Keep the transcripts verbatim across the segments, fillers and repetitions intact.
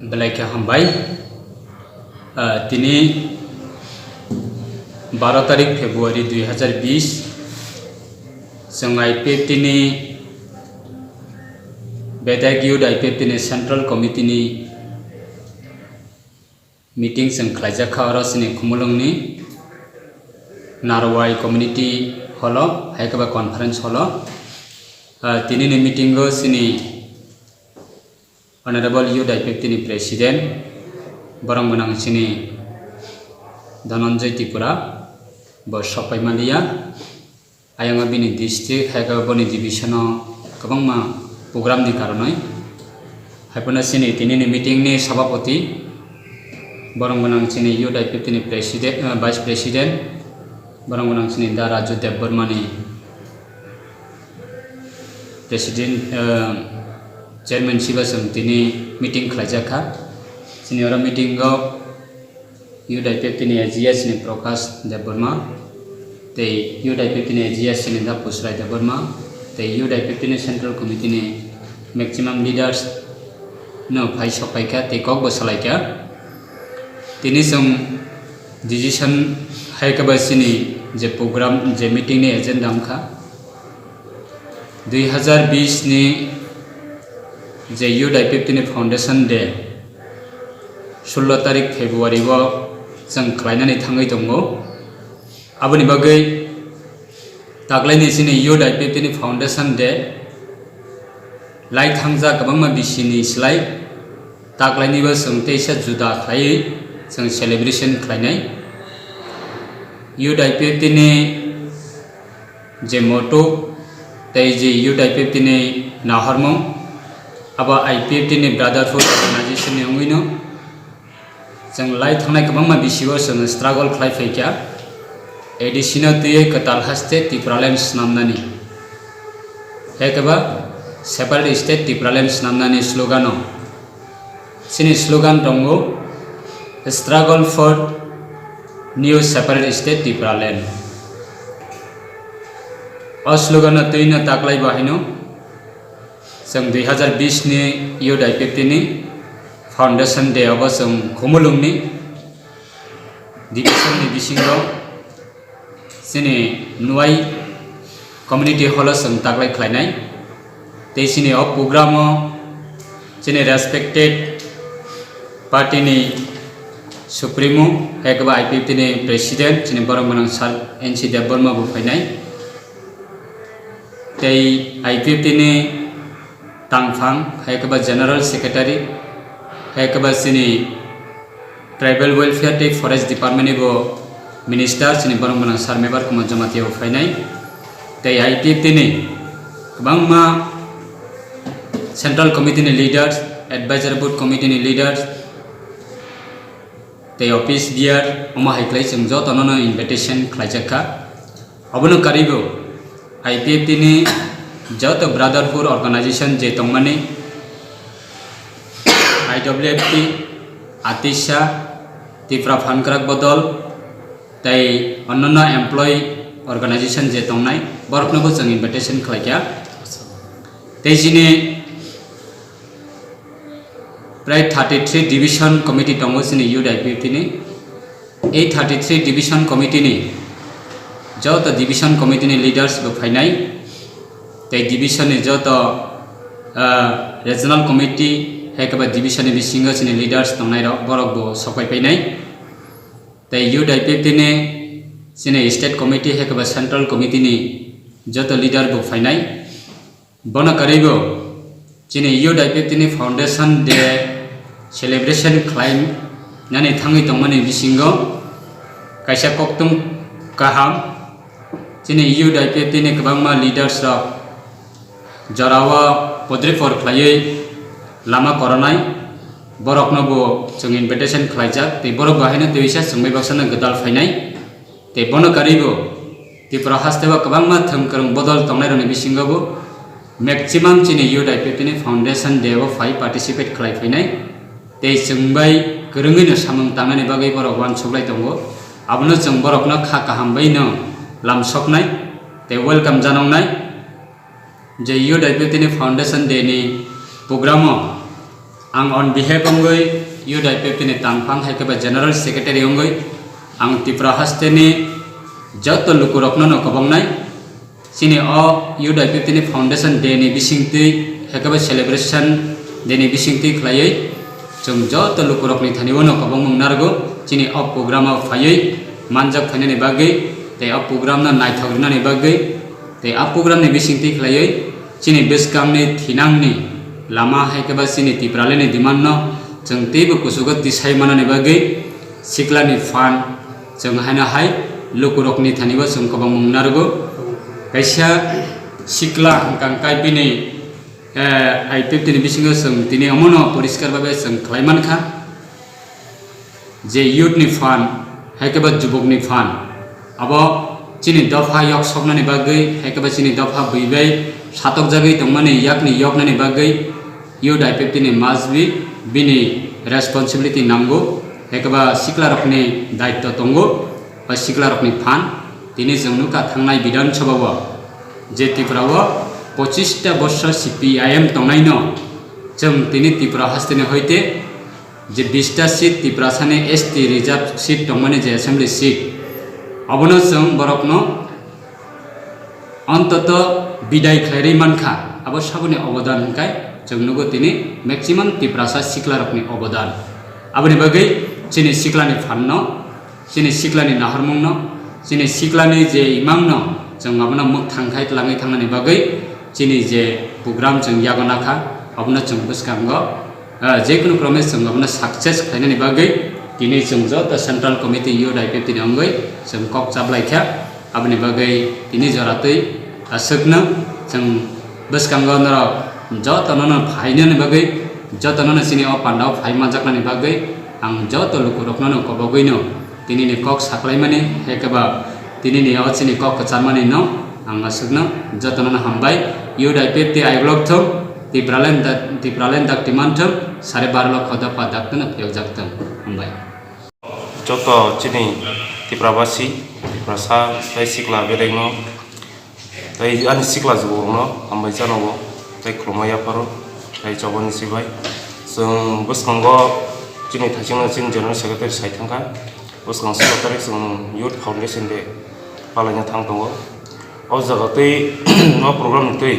Belai khe hambai. Ah, tini baro tarik February dui hazar bish, chwng I P F T ni, Bedak Youth I P F T ni Central Committee ni meeting chwng khlaijak kha oro chini Khumulwng ni Narwai Community Hall o, hai khe ba Conference Hall o. Ah, tini ni meeting o chini Honorable Youth I P F T ni President, borok gwnang chini Dhananjay Tripura, bo sok pai manliya. Ayang bini district, hai khe boni division o kwbangma program ni karonwi. Hai phano chini tini ni meeting ni sabapati, borok gwnang chini Youth I P F T ni President, eh, Vice President, borok gwnang chini Da Raju Debbarma ni President, eh, Chairman siba chwng tini meeting khlaijak kha. Chini oro meeting o Youth I P F T ni A G S ni Prakash Debbarma, tei Youth I P F T ni A G S ni Da Pusrai Debbarma, tei Youth I P F T ni Central Committee ni maximum leaders no phai sok pai kha tei kok bo salai kha. Tini chwng decision hai khe ba chini je program, je meeting ni agenda wngkha, dui hazar bish ni je Youth I P F T ni Foundation Day, sullo tarik February o chwng khlainani thangwi tongo. Aboni bagwi taklaini chini Youth I P F T ni Foundation Day lai thangjak kwbangma bisini slai taklainibo chwng teisa juda khlaiwi chwng celebration khlainai. Youth I P F T ni je motto tei je Youth I P F T ni nahormung, abo I P F T ni brotherhood organization ni wngwino chwng lai thangnai kwbangma bisio chwng struggle khlai phaikha, A D C no twiwi kwtal haste Tipraland snamnani, hai khe ba separate state Tipraland snamnani slogan o. Chini slogan tongo, "Struggle for new separate state Tipraland." O slogan no twino taklai bo haino chwng dui hazar bish ni Youth I P F T ni Foundation Day obo chwng Khumulwng ni division ni bisingo chini Nwai Community Hall o chwng taklai khlainai. Tei chini o program o chini respected party ni supremo, hai khe ba I P F T ni president, chini borok gwnang sir N C Debbarma bo phainai. Tei I P F T ni tangphang, hai khe ba general secretary, hai khe ba chini Tribal Welfare tei Forest Department ni bo Minister chini borok gwnang Sir Mebar Kumar Jamatia bo phainai. Tei I P F T ni kwbangma Central Committee ni leaders, Advisory Board Committee ni leaders, tei office bearer, omo hai khlai chwng jotono no invitation khlaijak kha. Obono karwibo I P F T ni joto brotherhood organization je tongmani, I W F T, Atisa, Tipra Phankrak Bodol, tei onnono employee organization je tongnai, borokno bo chwng invitation khlaikha. Tei chini prai thirty three division committee tongo chini Youth I P F T ni. Ei thirty three division committee ni joto division committee ni leaders bo phainai, tei division ni joto, ah, regional committee, hai khe ba division ni bisingo chini leaders tongnai rok, borok bo sok pai painai. Tei Youth I P F T ni chini state committee, hai khe ba central committee ni joto leader bo phainai. Bono karwibo chini Youth I P F T ni Foundation Day celebration khlainani thangwi tongmani bisingo kaisa koktwm kaham, chini Youth I P F T ni kwbangma leaders rok jorao podripor khlaiwi lama koronai, borokno bo chwng invitation khlaijak tei borok bo haino twisa chwngbai baksano gwdal phainai. Tei bono karwibo Tripura hasteo kwbangma thwngkwrwng bodol tongnairokni bisingo bo maximum chini Youth I P F T ni Foundation Day o phai participate khlai phainai. Tei chwng bai kwrwngwino samung tangnani bagwi borok uansuklai tongo. Abono chwng borokno kha kaham baino lamsoknai tei welcome janoknai. Je Youth I P F T ni Foundation Day ni program o Ang on behalf wngwi Youth I P F T ni tangphang hai khe ba General Secretary wngwi ang Tripura hasteni joto lukurokno no kwbang nai. Chini o Youth I P F T ni Foundation Day ni bisingtwi hai khe ba Celebration Day ni bisingtwi khlaiwi chwng joto lukurokni thani o no kwbang mung narwgo. Chini o program o phaiwi manjak phainani bagwi tei o program no naithok rwnani bagwi tei o program ni bisingtwi khlaiwi chini bwskangni thinangni lama hai khe ba chini Tipralandni demand no chwng teibo kuchugo tisai manani bagwi siklani phan chwng haino hai lukurokni thani o chwng kwbang mung narwgo. Kaisa sikla hwnkha hwnkhe bini, eh, I P F T ni bisingo chwng tini omono poriskar babe chwng khlai mankha. Je youth ni phan, hai khe ba jubok ni phan, abo chini dopha yok soknani bagwi, hai khe ba chini dopha bui bai satokjagwi tongmani yakni yoknani bagwi youth I P F T ni must be bini responsibility nango, hai khe ba siklarokni daitto tongo, ba siklarokni phan. Tini chwng nukha thangnai Bidhan Sabha o je Tripura o pochista borsor C P I M tongnaino chwng tini Tripura hasteni hoite je bista seat Tiprasani S T reserve seat tongmani je assembly seat, abono chwng borokno ontoto bidai khlairwi mankha. Abo saboni obodan hwnkhe chwng nugo tini maximum Tiprasa siklarokni obodan. Aboni bagwi chini siklani phanno, chini siklani nahormungno, chini siklani je imangno chwng abono mwkthang khai twlangwi thangnani bagwi chini je program chwng yago nakha, abono chwng bwskango, ah, jekunu krome chwng abono success khlainani bagwi tini chwng joto Central Committee Youth I P F T ni wngwi chwng kok chaplaikha. Aboni bagwi tini joratwi aswkno chwng bwskango norok jotono no phainani bagwi, jotono no chini o pandao phai manjaknani bagwi ang joto lukurokno no kobogwino tinini kok saklaimani, hai khe ba tinini o chini kok kwcharmani no ang aswkno jotono no hambai. Youth I P F T ayuklok thung, Tipraland da-, Tipraland dakti manthung, sare baro lokho dopha dakti no phiyokjak thung. Hambai. Joto chini Tiprabasi, Tiprasa tei sikla bedekno tei ani sikla juborokno hambai chanogo tei khulumma yapharo tei chobani sibai. Chwng bwskango chini thaichingno chini General Secretary sai thangkha. Bwskang solo tarik chwng Youth Foundation Day palaina thang tongo. O jaga tei o program ni twi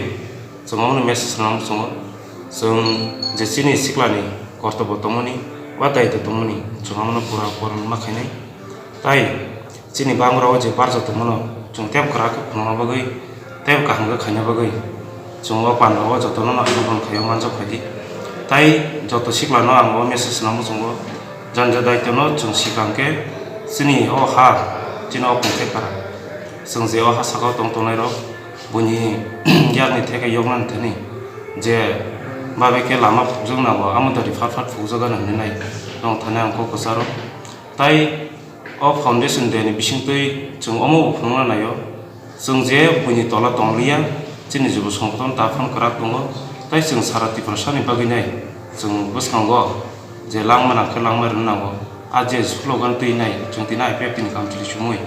chwng omono message rwna muchungo. Chwng je chini siklani kortobo tongmani, wa daitw tongmani, chwng omono pura purun ma khainai. Tai chini bangra o je barja tongmano, chwng tei kwrak khe phunukna bagwi, tei kaham khe khaina bagwi, chwng o panda o jotono no hamjakmani khaio manjak khaidi. Tai joto siklano ang o message rwna muchungo, jani je daitwno chwng swkang khe chini o ha, chini o Pungthai para, chwng je o ha saka o tong tongnai rok, buini yakni theke yoknani thani je babe khe lama phukjak nango, amo dori phat phat phukjak gana hinwi nai nong thani ang kok kwcharo. Tai o foundation day ni bisingtwi chwng omo bo phunukna naio, chwng je buini tola tongliya, chini jubo songboton ta phano kwrak tongo, tai chwng sara Tiprasani bagwi nai chwng bwskango je langma nang khe langma rwna nango. A je slogan twi nai chwng tini I P F T ni kamchwlwi chumui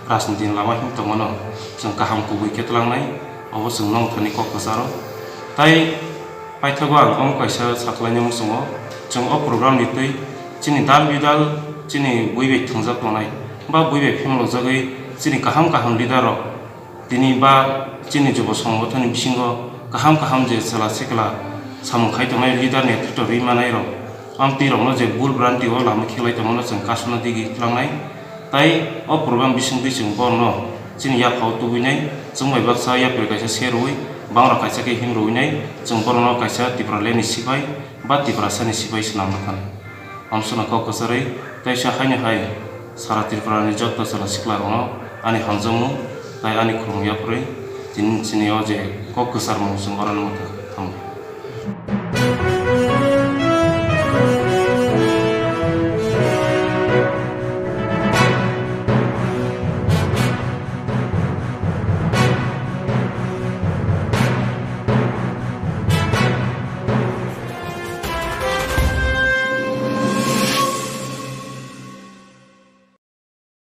rajniti ni lama him tongmano chwng kaham kubui khe twlangnai, obo chwng nong thani kok kwcharo. Tai paithago ang omo kaisa saklaina muchungo, chwng o program ni twi chini dal bidal chini bui bai thwngjak tongnai ba bui bai phimlojagwi chini kaham kaham leader rok tini ba chini jubo songbothoni bisingo kaham kaham je chwla sikla samung khai tongnai leader, netritw rwi manai rok, amtwi rokno je bul branti o lama khelai tongmano chwng kasuna digi tlangnai. Tai o program bisingtwi chwng borno chini yaphao tubui nai, chwng bai baksa yapri kaisa se rwui, bangra kaisa khe him rwui nai, chwng borno kaisa Tipraland ni sipai ba Tiprasani sipai swnamna thani. Amswkno kok kwcharwi, teisa haino hai sara Tripura ni joto chwla sikla rokno ani hamjakmung tai ani khulumung yapharwi tini chini o je kok kwcharmung chwng oro nukha.